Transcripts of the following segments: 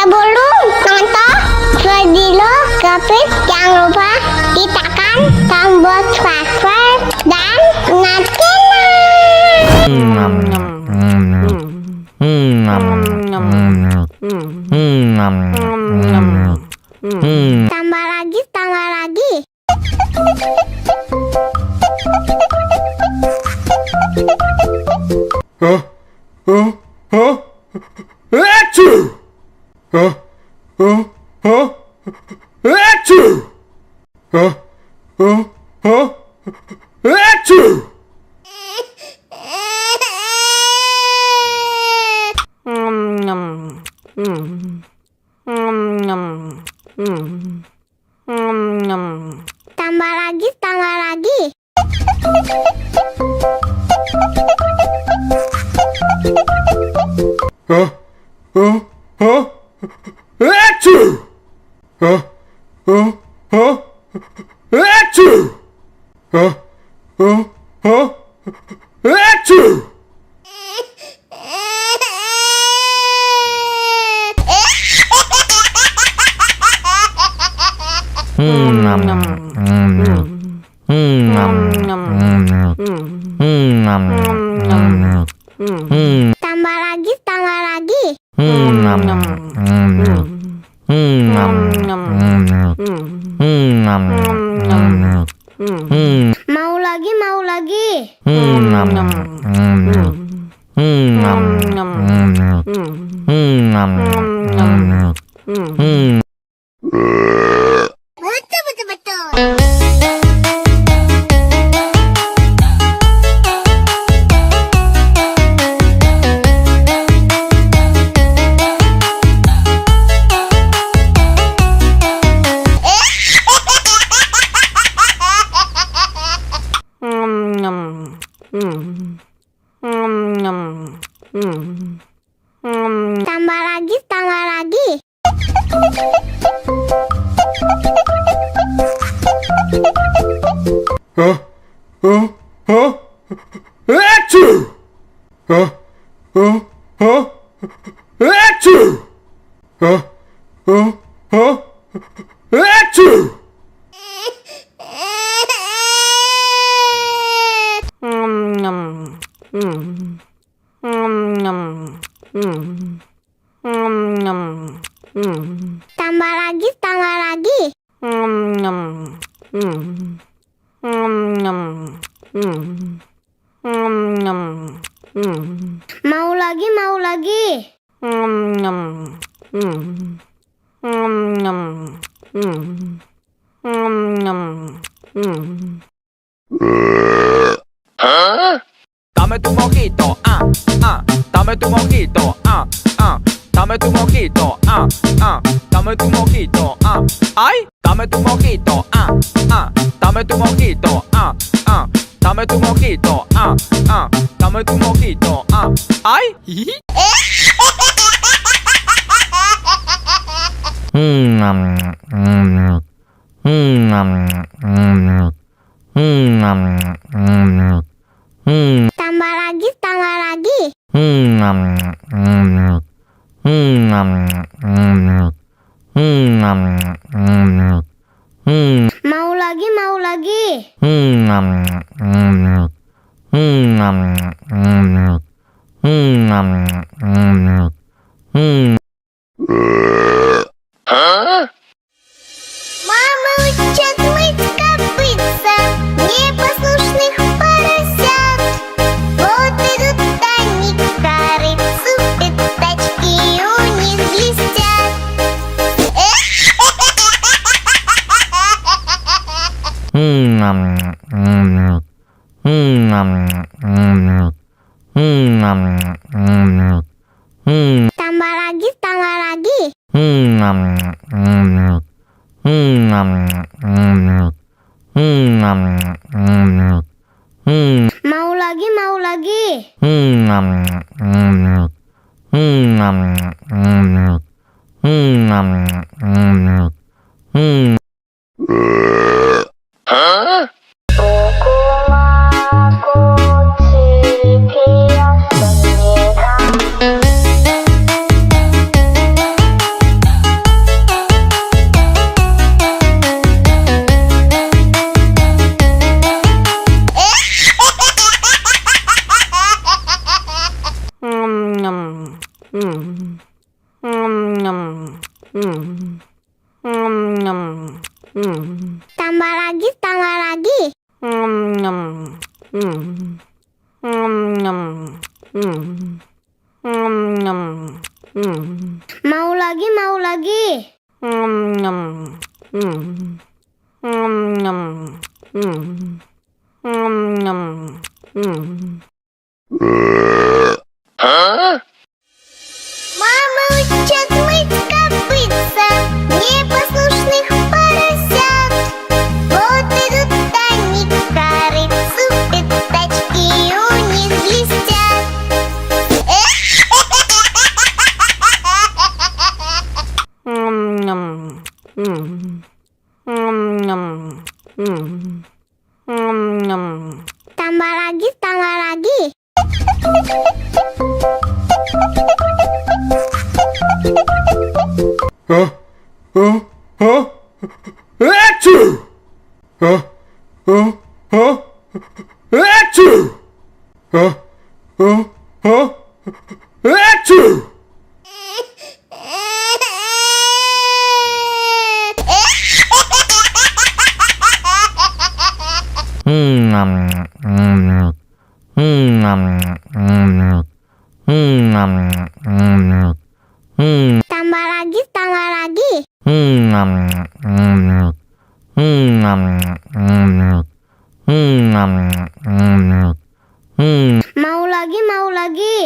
Sebelum nonton video Gapit, jangan lupa tekan tombol subscribe dan tambah lagi. Tambah lagi. Tambah lagi. Mau lagi. Betul. Tambah lagi. Tambah lagi. Mau lagi. Dame tu mojito, dame tu mojito, dame tu mojito, dame tu mojito, ay, dame tu mojito, dame tu mojito, dame tu mojito, dame tu mojito, ay. Tambah lagi. Mau lagi. Мама учат мыть копытца непослушных поросят. Вот идут они к корыцу, пятачки у них блестят. Tambah lagi. Mau lagi. Mau lagi, mau lagi. Мама учат мыть копытца непослушных поросят. Вот идут они к корыцу, пятачки у них блестят. Tambah lagi, tambah lagi. Tambah lagi, tambah lagi. Mau lagi, mau lagi.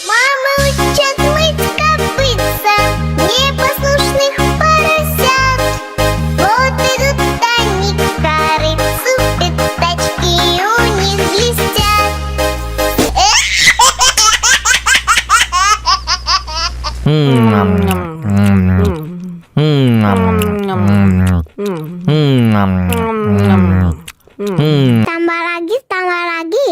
Мама учат мыть копытца непослушных поросят. Вот идут они к корыцу, пятачки у них блестят. Tambah lagi, tambah lagi.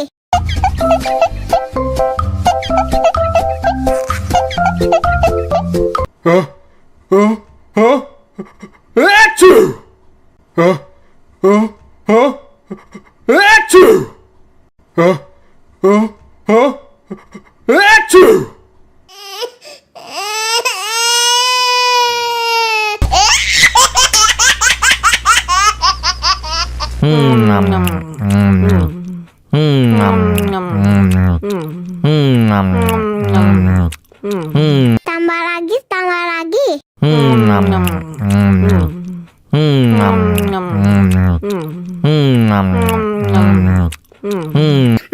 Tambah lagi, tambah lagi.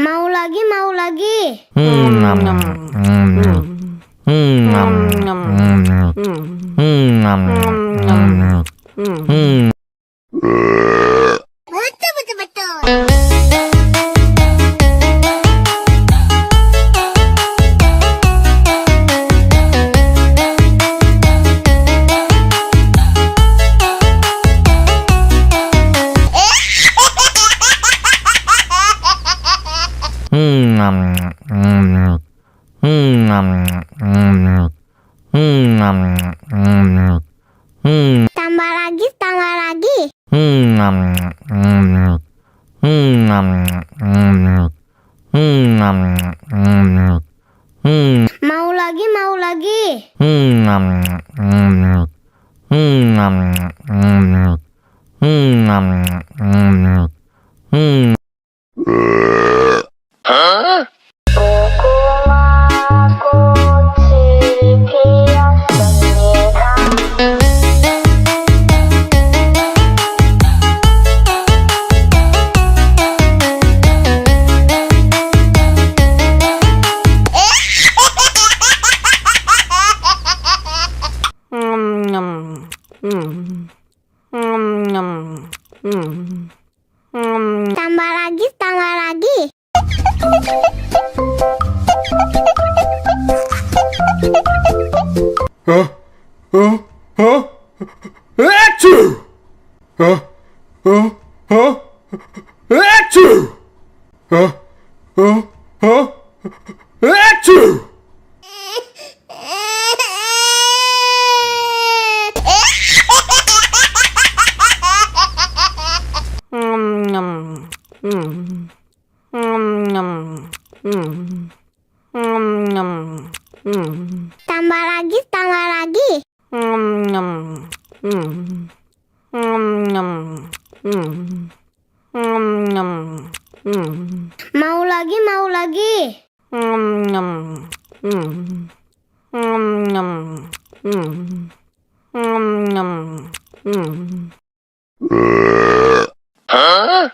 Mau lagi, mau lagi. Betul, betul, betul. Tambah lagi, tambah lagi. Mau lagi, mau lagi. Tambah lagi, tambah lagi. Tambah lagi, tambah lagi. Mau lagi, mau lagi. Hah?